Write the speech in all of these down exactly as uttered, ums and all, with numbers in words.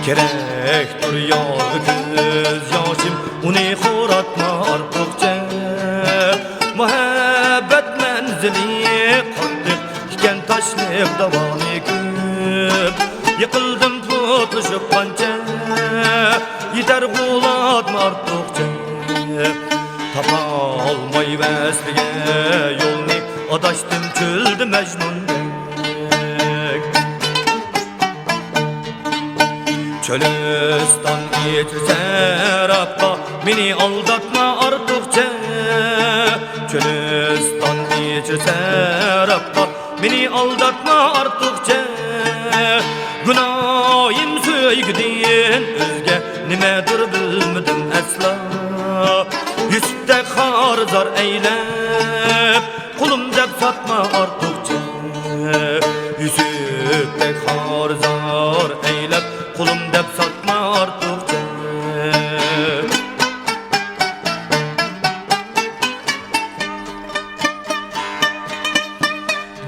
كېرەكتۇر يارغا كۆز ياشىم، ئۇنى خوراتما ئارتۇقچە. مۇھەببەت مەنزىلى قاتتىق ئىكەن، تاشلىق داۋانى كۆپ. يىقىلدىم پۇتلىشىپ قانچە، يېتەر غۇلاتما ئارتۇقچە. تاپالماي ۋەسلىگە يولنى، ئاداشتىم چۆلدە مەجنۇندەك. چۆلىستان ئېچىل سەراپقا، مېنى ئالداتما ئارتۇقچە. چۆلىستان ئېچىل سەراپقا، مېنى ئالداتما ئارتۇقچە. گۇناھىم سۆيگۈدىن ئۆزگە نېمەدۇر بىلمىدىم ئەسلا. يۈسۈپتەك خار-زار ئەيلەپ، قۇلۇم دەپ ساتما ئارتۇقچە. يۈسۈپتەك خار-زار ئەيلەپ، قۇلۇم دەپ ساتما ئارتۇقچە.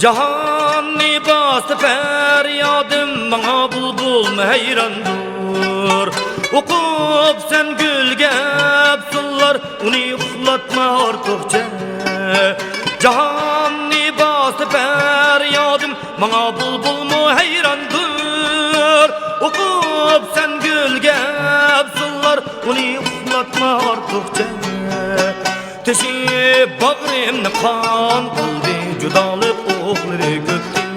جاھاننى باستى پەريادىم، ماڭا بۇلبۇلمۇ ھەيراندۇر. ئوقۇپسەن گۈلگە ئەپسۇنلار، ئۇنى ئۇخلاتما ئارتۇقچە. جاھاننى باستى پەريادىم، ماڭا بۇلبۇلمۇ ھەيراندۇر. ئوقۇپسەن گۈلگە ئەپسۇنلار، ئۇنى ئۇخلاتما ئارتۇقچە. تېشىپ باغرىمنى قان قىلدى جۇدالىق ئوقلىرى كۆكتىن.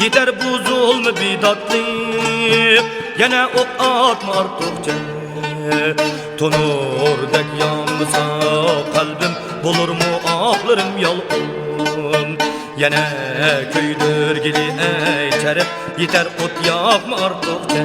يېتەر بۇ زۇلمى بىداتلىق، يەنە ئوق ئاتما ئارتۇقچە. تونۇردەك يانمىسا قەلبىم، بولۇرمۇ ئاھلىرىم يالقۇن. يەنە كۆيدۈرگىلى ئەي چەرخ، يېتەر ئوت ياقما ئارتۇقچە.